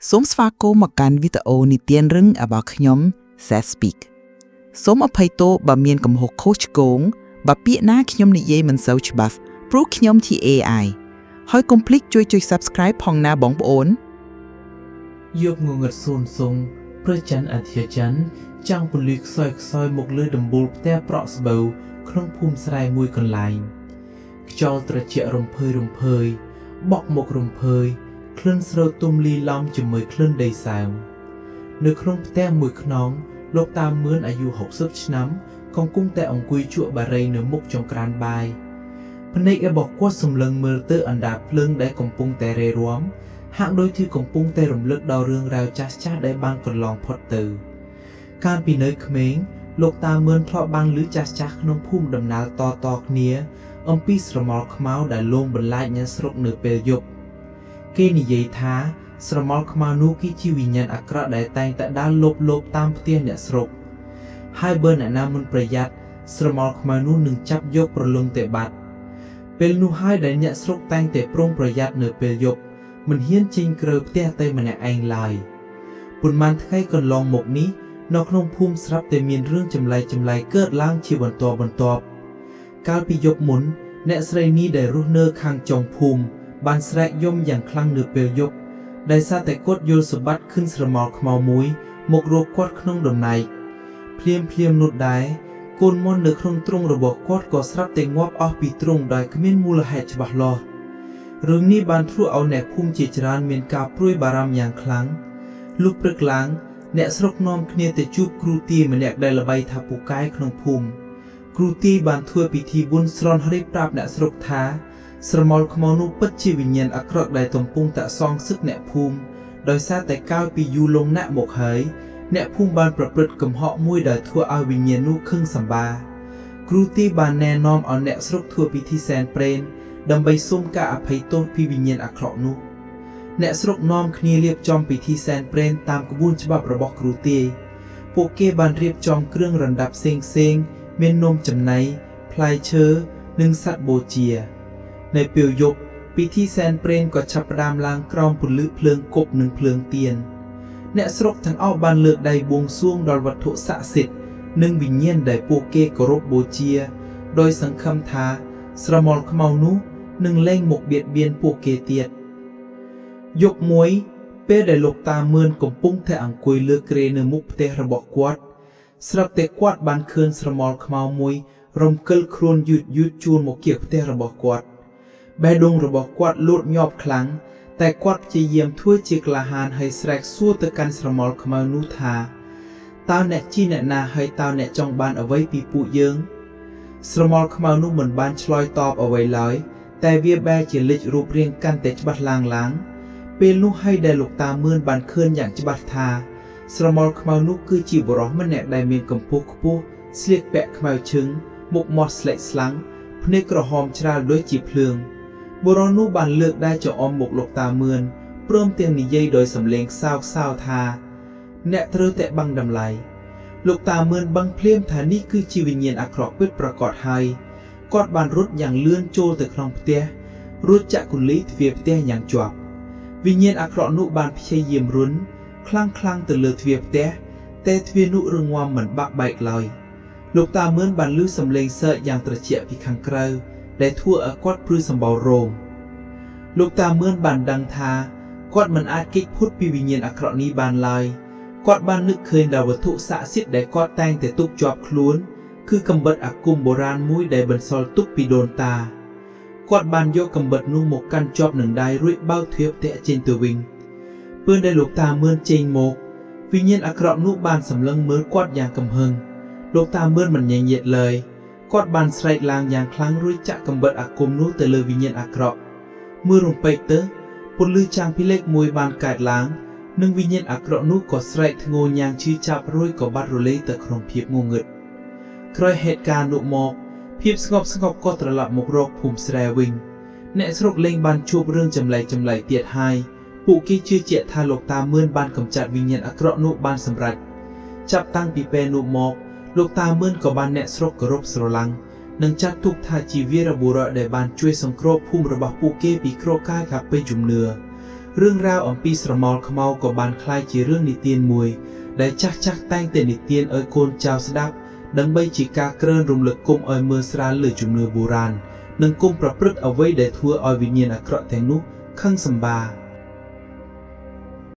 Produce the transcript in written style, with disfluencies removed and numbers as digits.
សូមស្វាគមន៍មកកាន់វីដេអូនិទានរឿងរបស់ខ្ញុំ Seth Speak សូមអភ័យទោសបើមានកំហុសខុសឆ្គងបើពាក្យណាខ្ញុំនិយាយមិនសូវច្បាស់ព្រោះខ្ញុំជា AI ហើយកុំភ្លេចជួយចុច Subscribe ផងណាបងប្អូន យប់ងងឹតសូនសុងព្រះច័ន្ទអាធិច័ន្ទចាំងពន្លឺខ្សោយខ្សោយមកលើដំបូលផ្ទះប្រក់ស្បូវក្នុងភូមិស្រែមួយកន្លែងខ្យល់ត្រជាក់រំភើយរំភើយបក់មករំភើយក្លិនស្រូវទុំលីឡំជាមួយក្លិនដីសើមនៅក្នុងផ្ទះមួយខ្នងលោកតាមឿនអាយុ60ឆ្នាំកំពុងតែអង្គុយជក់បារីនៅមុខចង្ក្រានបាយភ្នែករបស់គាត់សម្លឹងមើលទៅអណ្ដាតភ្លើងដែលកំពុងតែរេរាំ ហាក់ដូចជាកំពុងតែរំលឹកដល់រឿងរ៉ាវចាស់ៗដែលបានកន្លងផុតទៅ កាលពីនៅក្មេងលោកតាមឿនធ្លាប់បានឮចាស់ៗក្នុងភូមិដំណើរតៗគ្នា អំពីស្រមោលខ្មៅដែលលងបន្លាចអ្នកស្រុកនៅពេលយប់គេនិយាយថាស្រមោលខ្មៅនោះគឺជាវិញ្ញាណអាក្រក់ដែលតែងតែដើរលបៗតាមផ្ទះអ្នកស្រុកហើយបើអ្នកណាមិនប្រយ័ត្នស្រមោលខ្មៅនោះនឹងចាប់យកប្រលឹងទៅបាត់ពេលនោះហើយដែលអ្នកស្រុកតែងតែប្រុងប្រយ័ត្ននៅពេលយប់មិនហ៊ានចេញក្រៅផ្ទះតែម្នាក់ឯងឡើយប៉ុន្មានថ្ងៃកន្លងមកនេះនៅក្នុងភូមិស្រាប់តែមានរឿងចម្លែកៗកើតឡើងជាបន្តបន្ទាប់កាលពីយប់មុនអ្នកស្រីនីដែលរស់នៅខាងចុងភូមិបានស្រែកយំយ៉ាងខ្លាំងនៅពេលយប់ដោយសារតែគាត់យល់សម្បត្តិខឹងស្រមោលខ្មៅមួយមករកគាត់ក្នុងដំណែកភ្លាមៗនោះដែរកូនមាន់នៅក្នុងទ្រុងរបស់គាត់ក៏ស្រាប់តែងាប់អស់ពីទ្រុងដោយគ្មានមូលហេតុច្បាស់លាស់រឿងនេះបានធ្វើឲ្យអ្នកភូមិជាច្រើនមានការព្រួយបារម្ភយ៉ាងខ្លាំងលុះព្រឹកឡើងអ្នកស្រុកនាំគ្នាទៅជួបគ្រូទាយម្នាក់ដែលល្បីថាពូកែក្នុងភូមិគ្រូទាយបានធ្វើពិធីបុណ្យស្រន់រៀបប្រាប់អ្នកស្រុកថាស្រមោលខ្មៅនោះពិតជាវិញ្ញាណអាក្រក់ដែលកំពុងតាក់សងសឹកអ្នកភូមិដោយសារតែកាលពីយូរលង់ណាស់មកហើយអ្នកភូមិបានប្រព្រឹត្តកំហុសមួយដែលធ្វើឲ្យវិញ្ញាណនោះខឹងសម្បារគ្រូទាយបានណែនាំឲ្យអ្នកស្រុកធ្វើពិធីសែនព្រេនដើម្បីសុំការអភ័យទោសពីវិញ្ញាណអាក្រក់នោះអ្នកស្រុកនាំគ្នារៀបចំពិធីសែនព្រេនតាមក្បួនច្បាប់របស់គ្រូទាយពួកគេបានរៀបចំគ្រឿងរណ្ដាប់ផ្សេងៗមាននំចំណីផ្លែឈើនិងសត្វបូជានៅពេលយប់ពិធីសែនព្រេនក៏ចាប់ផ្ដើមឡើងក្រោមពន្លឺភ្លើងគប់និងភ្លើងទៀនអ្នកស្រុកទាំងអស់បានលើកដៃបួងសួងដល់វត្ថុស័ក្តិសិទ្ធិនិងវិញ្ញាណដែលពួកគេគោរពបូជាដោយសង្ឃឹមថាស្រមោលខ្មៅនោះនឹងលែងមកបៀតបៀនពួកគេទៀតយប់មួយពេលដែលលោកតាមឿនកំពុងតែអង្គុយលើគ្រែនៅមុខផ្ទះរបស់គាត់ស្រាប់តែគាត់បានឃើញស្រមោលខ្មៅមួយរំកិលខ្លួនយឺតយឺតជួលមកគៀកផ្ទះរបស់គាត់បេះដូងរបស់គាត់លោតញាប់ខ្លាំងតែគាត់ព្យាយាមធ្វើជាក្លាហានហើយស្រែកសួរទៅកាន់ស្រមោលខ្មៅនោះថាតើអ្នកជាអ្នកណាហើយតើអ្នកចង់បានអ្វីពីពួកយើងស្រមោលខ្មៅនោះមិនបានឆ្លើយតបអ្វីឡើយតែវាបែរជាលេចរូបរាងកាន់តែច្បាស់ឡើងៗពេលនោះហើយដែលលោកតាមឿនបានឃើញយ៉ាងច្បាស់ថាស្រមោលខ្មៅនោះគឺជាបុរសម្នាក់ដែលមានកម្ពស់ខ្ពស់ស្លៀកពាក់ខ្មៅឈឹងមុខមាត់ស្លេកស្លាំងភ្នែកក្រហមច្រាលដូចជាភ្លើងបុរសនោះបានលើកដៃចង្អុលមកលោកតាមឿនព្រមទាំងនិយាយដោយសំឡេងខ្សោយៗថាអ្នកត្រូវតែបង់តម្លៃលោកតាមឿនបឹងភ្លាមថានេះគឺជាវិញ្ញាណអាក្រក់ពិតប្រាកដហើយគាត់បានរត់យ៉ាងលឿនចូលទៅក្នុងផ្ទះរួចចាក់គូលីទ្វារផ្ទះយ៉ាងជាប់វិញ្ញាណអាក្រក់នោះបានព្យាយាមរុនខ្លាំងៗទៅលើទ្វារផ្ទះតែទ្វារនោះរឹងមាំមិនបាក់បែកឡើយលោកតាមឿនបានឮសំឡេងសើចយ៉ាងត្រជាក់ពីខាងក្រៅដែលធ្វើឲ្យគាត់ព្រឺសម្បោររោមលោកតាមឿនបានដឹងថាគាត់មិនអាចគេចផុតពីវិញ្ញាណអាក្រក់នេះបានឡើយគាត់បាននឹកឃើញដល់វត្ថុស័ក្តិសិទ្ធិដែលគាត់តែងតែទុកជាប់ខ្លួនគឺកាំបិតអាគមបុរាណមួយដែលបន្សល់ទុកពីដូនតាគាត់បានយកកាំបិតនោះមកកាន់ជាប់នឹងដៃរួចបើកទ្វារផ្ទះចេញទៅវិញពេលដែលលោកតាមឿនចេញមកវិញ្ញាណអាក្រក់នោះបានសម្លឹងមើលគាត់យ៉ាងកំហឹងលោកតាមឿនមិនញញៀតឡើយគាត់បានស្រែកឡើងយ៉ាងខ្លាំងរួចចាក់កាំបិតអាគមនោះទៅលើវិញ្ញាណអាក្រក់មើលរំពេចទៅពន្លឺចាំងពីលេខមួយបានកើតឡើងនិងវិញ្ញាណអាក្រក់នោះក៏ស្រែកធ្ងោយ៉ាងឈឺចាប់រួចក៏បាត់រលាយទៅក្នុងភាពងងឹតក្រោយហេតុការណ៍នោះមកភាពស្ងប់ស្ងប់ក៏ត្រឡប់មករកភូមិស្រែវិញអ្នកស្រុកលែងបានជួបរឿងចម្លែកៗទៀតហើយពួកគេជឿជាក់ថាលោកតាមឿនបានកម្ចាត់វិញ្ញាណអាក្រក់នោះបានសម្រេចចាប់តាំងពីពេលនោះមកលោកតាមឿនក៏បានអ្នកស្រុកគោរពស្រឡាញ់និងចាត់ទុកថាជាវីរបុរសដែលបានជួយសង្គ្រោះភូមិរបស់ពួកគេពីគ្រោះកាយកាពេលជំនឿ រឿងរ៉ាវអំពីស្រមោលខ្មៅក៏បានក្លាយជារឿងនិទានមួយ ដែលចាស់ៗតែងតែនិទានឲ្យកូនចៅស្ដាប់ដើម្បីជាការក្រើនរំលឹកគុំឲ្យមើលស្រាលលើជំនឿបុរាណនិងគុំប្រព្រឹត្តអ្វីដែលធ្វើឲ្យវិញ្ញាណអាក្រក់ទាំងនោះខឹងសម្បារ។